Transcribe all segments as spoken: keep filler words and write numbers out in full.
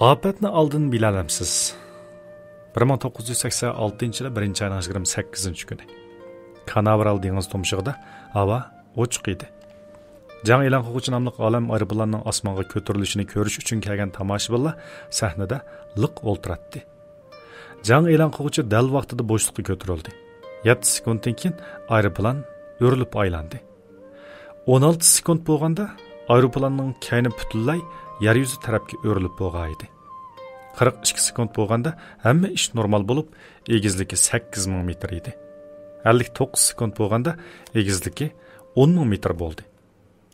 ئاپەتنى ئالدىن بىلەلەمسىز؟ بىر مىڭ توققۇز يۈز سەكسەن ئالتىنچى يىلى بىرىنچى ئاينىڭ يىگىرمە سەككىزىنچى كۈنى. كاناۋېرال دېڭىز تۇمشۇقىدا ھاۋا ئوچۇق ئىدى. جاڭ ئېلان قىلغۇچى ناملىق ئالەم ئايروپىلاننىڭ ئاسمانغا كۆتۈرۈلۈشىنى كۆرۈش ئۈچۈن كەلگەن تاماشىبىنلار سەھنىدە لىق ئولتۇراتتى. جاڭ ئېلان قىلغۇچى دەل ۋاقتىدا بوشلۇققا كۆتۈرۈلدى. يەتتە سېكۇنتتىن كېيىن ئايروپىلان ئۆرۈلۈپ ئايلاندى. ئون ئالتە سېكۇنت بولغاندا ئايروپىلاننىڭ كەينى پۈتۈنلەي يەر يۈزى تەرەپكە ئۆرۈلۈپ بولغان ئىدى. قىرىق ئىككى سېكۇنت بولغاندا ھەممە ئىش نورمال بولۇپ، ئېگىزلىكى سەككىز مىڭ مېتىر ئىدى. ئەللىك توققۇز سېكۇنت بولغاندا ئېگىزلىكى ئون مىڭ مېتىر بولدى.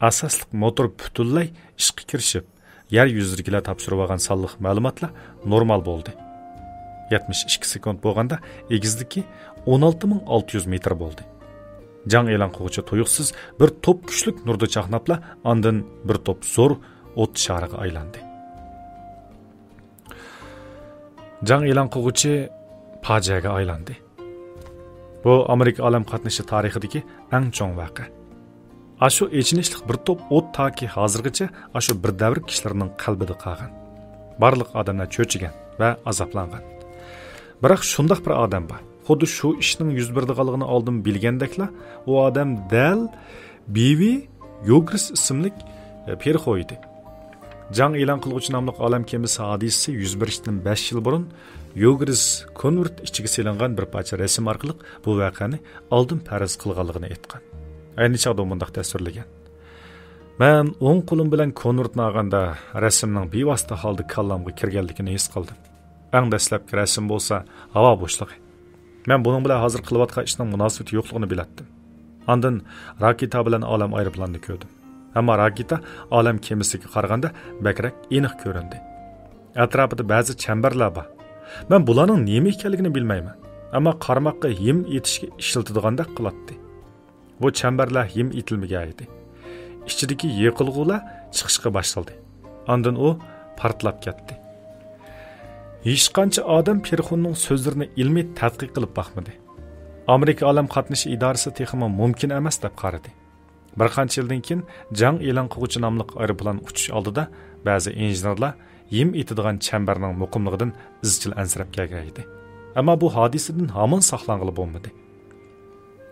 ئاساسلىق موتور پۈتۈنلەي ئىشقا كىرىشىپ، يەر يۈزىدىكىلەر تاپشۇرۇۋالغان سانلىق مەلۇماتلار نورمال بولدى. يەتمىش ئىككى سېكۇنت بولغاندا ئېگىزلىكى ئون ئالتە مىڭ ئالتە يۈز مېتىر بولدى. جاڭ ئېلان قىلغۇچى تۇيۇقسىز بىر توپ كۈچلۈك نۇردا چاقناپلا، ئاندىن بىر توپ زور ئوت شارىغا ئايلاندى. جاڭ ئېلان قىلغۇچى پاجىئەگە ئايلاندى. بۇ ئامېرىكا ئالەم قاتنىشى تارىخىدىكى ئەڭ چوڭ ۋەقە. ئاشۇ ئېچىنىشلىق بىر توپ ئوت تاكى ھازىرغىچە ئاشۇ بىر دەۋر كىشىلەرنىڭ قەلبىدە قالغان. بارلىق ئادەملەر چۆچۈگەن ۋە ئازابلانغان. بىراق شۇنداق بىر ئادەم بار. خۇددى شۇ ئىشنىڭ يۈز بېرىدىغانلىقىنى ئالدىن بىلگەندەكلا، ئۇ ئادەم دەل بىۋى يوگرىس ئىسىملىك، ئە، پېرىخو ئىدى. جاڭ ئېلان قىلغۇچى ناملىق ئالەم كېمىسى ھادىسىسى يۈز بېرىشتىن بەش يىل بۇرۇن يوگرىس كونۋېرت ئىچىگە سېلىنغان بىر پارچە رەسىم ئارقىلىق بۇ ۋەقەنى ئالدىن پەرەز قىلغانلىقىنى ئېيتقان. ئەينى چاغدا مۇنداق تەسۋىرلىگەن: مەن ئوڭ قولۇم بىلەن كونۋېرتنى ئالغاندا، رەسىمنىڭ بىۋاسىتە ھالدا كاللامغا كىرگەنلىكىنى ھېس قىلدىم. ئەڭ دەسلەپكى رەسىم بولسا ھاۋا بوشلۇقى. مەن بۇنىڭ بىلەن ھازىر قىلىۋاتقان ئىشنىڭ مۇناسىۋىتى يوقلۇقىنى بىلەتتىم. ئاندىن راكېتا بىلەن ئالەم ئايروپىلانىنى كۆردۈم. ئەمما راكېتا ئالەم كېمىسىگە قارىغاندا بەكرەك ئېنىق كۆرۈندى. ئەتراپىدا بەزى چەمبەرلەر بار. مەن بۇلارنىڭ نېمە ئىكەنلىكىنى بىلمەيمەن. ئەمما قارىماققا ھىم ئېتىشكە ئىشلىتىدىغاندەك قىلاتتى. بۇ چەمبەرلەر ھىم ئېتىلمىگەن ئىدى. ئىچىدىكى يېقىلغۇلار چىقىشقا باشلىدى. ئاندىن ئۇ پارتلاپ كەتتى. ھېچقانچە ئادەم پېرخوننىڭ سۆزلىرىنى ئىلمىي تەتقىق قىلىپ باقمىدى. ئامېرىكا ئالەم قاتنىشى ئىدارىسى تېخىمۇ مۇمكىن ئەمەس دەپ قارىدى. بىر قانچە يىلدىن كېيىن جاڭ ئېلان قىلغۇچى ناملىق ئايروپىلان ئۇچۇش ئالدىدا بەزى ئىنژېنېرلار ھىم ئېتىدىغان چەمبەرنىڭ مۇقىملىقىدىن ئىزچىل ئەنسىرەپ كەلگەن ئىدى. ئەمما بۇ ھادىسىدىن ھامان ساقلانغىلى بولمىدى.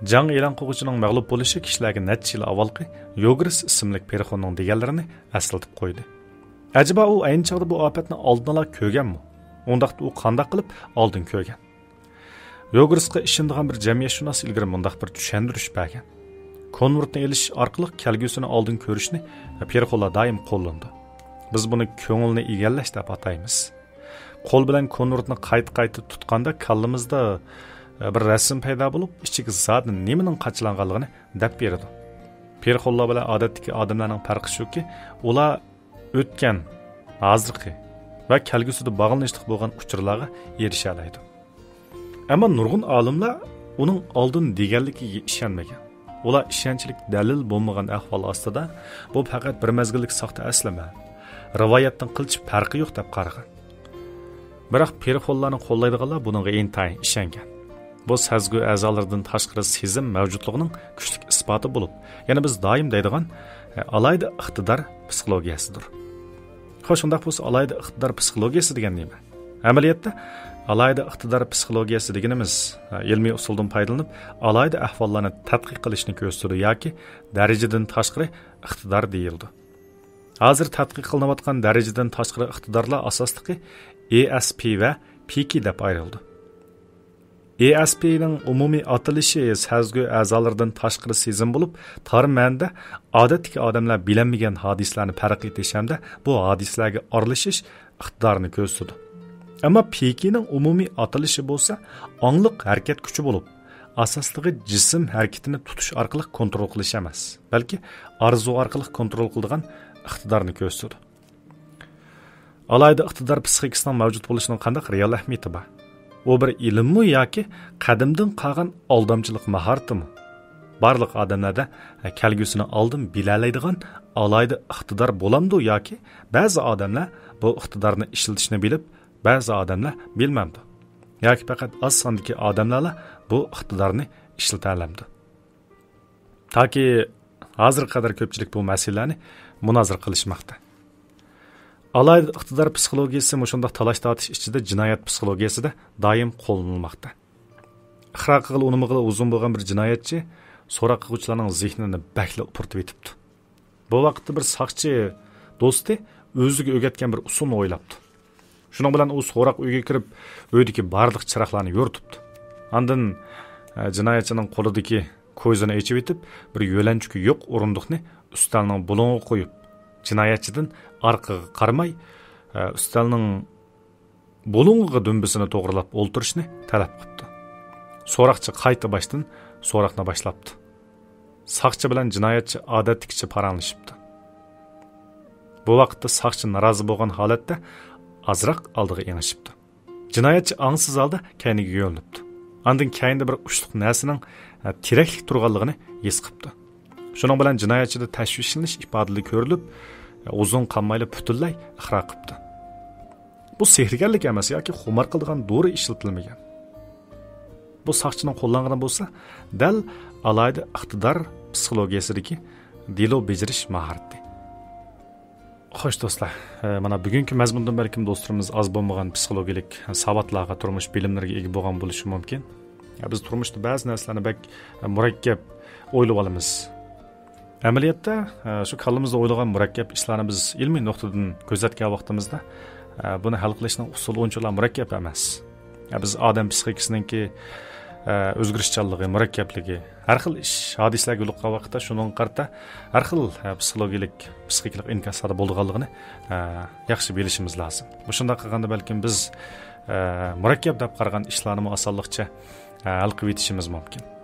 جاڭ ئېلان قىلغۇچىنىڭ مەغلۇپ بولۇشى كىشىلەرگە نەچچە يىل ئاۋۋالقى يوگرىس ئىسىملىك پېرخوننىڭ دېگەنلىرىنى ئەسلىتىپ قويدى. ئەجەبا ئۇ ئەينى چاغدا بۇ ئاپەتنى ئالدىن ئالا كۆرگەنمۇ؟ ئۇنداقتا ئۇ قانداق قىلىپ ئالدىن كۆرگەن؟ يوگرىسقا ئىشىنىدىغان بىر جەمئىيەتشۇناس ئىلگىرى مۇنداق بىر چۈشەندۈرۈش بەرگەن: كونۋېرتنى ئېلىش ئارقىلىق كەلگۈسىنى ئالدىن كۆرۈشنى پېرخونلار دائىم قوللىنىدۇ. بىز بۇنى كۆڭۈلنى ئىگىلەش دەپ ئاتايمىز. قول بىلەن كونۋېرتنى قايتا-قايتا تۇتقاندا كاللىمىزدا، ئە، بىر رەسىم پەيدا بولۇپ، ئىچىگە زادى نېمىنىڭ قاچىلانغانلىقىنى دەپ بېرىدۇ. پېرخونلار بىلەن ئادەتتىكى ئادەملەرنىڭ پەرقى شۇكى، ئۇلار ئۆتكەن، ھازىرقى ۋە كەلگۈسىدە باغلىنىشلىق بولغان ئۇچۇرلارغا ئېرىشەلەيدۇ. ئەمما نۇرغۇن ئالىملار ئۇنىڭ ئالدىن دېگەنلىكىگە ئىشەنمىگەن. ئۇلار ئىشەنچلىك دەلىل بولمىغان ئەھۋال ئاستىدا، بۇ پەقەت بىر مەزگىللىك ساختا ئەسلىمە، رىۋايەتتىن قىلچە پەرقى يوق دەپ قارىغان. بىراق پېرخونلارنى قوللايدىغانلار بۇنىڭغا ئىنتايىن ئىشەنگەن. بۇ سەزگۈ ئەزالىرىدىن تاشقىرى سېزىم مەۋجۇتلۇقىنىڭ كۈچلۈك ئىسپاتى بولۇپ، يەنە بىز دائىم دەيدىغان، ئە، ئالاھىدە ئىقتىدار پسىخولوگىيەسىدۇر. خوش، شۇنداق بولسا، ئالاھىدە ئىقتىدار پسىخولوگىيەسى دېگەن نېمە؟ ئەمەلىيەتتە، ئالاھىدە ئىقتىدار پسىخولوگىيەسى دېگىنىمىز، ئىلمىي ئۇسۇلدىن پايدىلىنىپ، ئالاھىدە ئەھۋاللارنى تەتقىق قىلىشنى كۆرسىتىدۇ ياكى دەرىجىدىن تاشقىرى ئىقتىدار دېيىلىدۇ. ھازىر تەتقىق قىلىنىۋاتقان دەرىجىدىن تاشقىرى ئىقتىدارلار ئاساسلىقى ئى ئەس پى ۋە پى كېي دەپ ئايرىلىدۇ. ئى ئەس پى نىڭ ئومۇمىي ئاتىلىشى سەزگۈ ئەزالىرىدىن تاشقىرى سېزىم بولۇپ، تار مەنىدە ئادەتتىكى ئادەملەر بىلەلمىگەن ھادىسىلەرنى پەرق ئېتىش ھەمدە بۇ ھادىسىلەرگە ئارىلىشىش ئىقتىدارىنى كۆرسىتىدۇ. ئەمما پى كېي نىڭ ئومۇمىي ئاتىلىشى بولسا ئاڭلىق ھەرىكەت كۈچى بولۇپ، ئاساسلىقى جىسىم ھەرىكىتىنى تۇتۇش ئارقىلىق كونترول قىلىش ئەمەس، بەلكى ئارزۇ ئارقىلىق كونترول قىلىدىغان ئىقتىدارنى كۆرسىتىدۇ. ئالاھىدە ئىقتىدار پسىخىكىسىنىڭ مەۋجۇت بولۇشىنىڭ قانداق رېئال ئەھمىيىتى بار؟ ئۇ بىر ئىلىممۇ ياكى قەدىمدىن قالغان ئالدامچىلىق ماھارىتىمۇ؟ بارلىق ئادەملەردە كەلگۈسىنى ئالدىن بىلەلەيدىغان ئالاھىدە ئىقتىدار بولامدۇ ياكى بەزى ئادەملەر بۇ ئىقتىدارنى ئىشلىتىشنى بىلىپ، بەزى ئادەملەر بىلمەمدۇ؟ ياكى پەقەت ئاز ساندىكى ئادەملەرلا بۇ ئىقتىدارنى ئىشلىتەلەمدۇ؟ تاكى ھازىرغا قەدەر كۆپچىلىك بۇ مەسىلىلەرنى مۇنازىرە قىلىشماقتا. ئالاھىدە ئىقتىدار پسىخولوگىيەسى مۇشۇنداق تالاش-تارتىش ئىچىدە جىنايەت پسىخولوگىيەسىدە دائىم قوللىنىلماقتا. ئىقرار قىلغىلى ئۇنىمىغىلى ئۇزۇن بولغان بىر جىنايەتچى سوراق قىلغۇچىلارنىڭ زېھنىنى بەكلا پۇرىتىۋېتىپتۇ. بۇ ۋاقىتتا بىر ساقچى دوستى ئۆزىگە ئۆگەتكەن بىر ئۇسۇلنى ئويلاپتۇ. شۇنىڭ بىلەن ئۇ سوراق ئۆيىگە كىرىپ، ئۆيدىكى بارلىق چىراغلارنى يورۇتۇپتۇ. ئاندىن، ئە، جىنايەتچىنىڭ قولىدىكى كويزىنى ئېچىۋېتىپ، بىر يۆلەنچۈكى يوق ئورۇندۇقنى ئۈستەلنىڭ بۇلۇڭىغا قويۇپ، جىنايەتچىدىن ئارقىغا قارىماي، ئە، ئۈستەلنىڭ بۇلۇڭىغا دۈمبىسىنى توغرىلاپ ئولتۇرۇشنى تەلەپ قىپتۇ. سوراقچى قايتا باشتىن سوراقنى باشلاپتۇ. ساقچى بىلەن جىنايەتچى ئادەتتىكىچە پاراڭلىشىپتۇ. بۇ ۋاقىتتا ساقچى نارازى بولغان ھالەتتە ئازراق ئالدىغا ئېڭىشىپتۇ. جىنايەتچى ئاڭسىز ھالدا كەينىگە يۆلىنىپتۇ. ئاندىن كەينىدە بىر ئۇچلۇق نەرسىنىڭ، ئە، تىرەكلىك تۇرغانلىقىنى ھېس قىپتۇ. شۇنىڭ بىلەن جىنايەتچىدە تەشۋىشلىنىش ئىپادىلىرى كۆرۈلۈپ، ئۇزۇن قالمايلا پۈتۈنلەي ئىقرار قىپتۇ. بۇ سېھىرگەرلىك ئەمەس ياكى خۇمار قىلىدىغان دورا ئىشلىتىلمىگەن. بۇ ساقچىنىڭ قوللانغىنى بولسا، دەل ئالاھىدە ئىقتىدار پسىخولوگىيەسىدىكى دېلو بېجىرىش ماھارىتى. خوش دوستلار، ئە، مانا بۈگۈنكى مەزمۇندىن بەلكىم دوستلىرىمىز ئاز بولمىغان پسىخولوگىيەلىك ساۋاتلارغا، تۇرمۇش بىلىملىرىگە ئىگە بولغان بولۇشى مۇمكىن. ئە، بىز تۇرمۇشتا بەزى نەرسىلەرنى بەك، ئە، مۇرەككەپ ئويلىۋالىمىز. ئەمەلىيەتتە، ئە، شۇ كاللىمىزدا ئويلىغان مۇرەككەپ ئىشلارنى بىز ئىلمىي نۇقتىدىن كۆزەتكەن ۋاقتىمىزدا، ئە، بۇنى ھەل قىلىشنىڭ ئۇسۇلى ئۇنچىلا مۇرەككەپ ئەمەس. ئە، بىز ئادەم پسىخىكىسىنىڭكى، ئە، ئۆزگىرىشچانلىقى، مۇرەككەپلىكى، ھەر خىل ئىش، ھادىسىلەرگە يولۇققان ۋاقىتتا شۇنىڭغا قارىتا ھەر خىل، ئە، پسىخولوگىيەلىك، پسىخىكىلىق ئىنكاسلاردا بولىدىغانلىقىنى، ئە، ياخشى بىلىشىمىز لازىم. مۇشۇنداق قىلغاندا بەلكىم بىز، ئە، مۇرەككەپ دەپ قارىغان ئىشلارنىمۇ ئاسانلىقچە، ئە، ھەل قىلىۋېتىشىمىز مۇمكىن.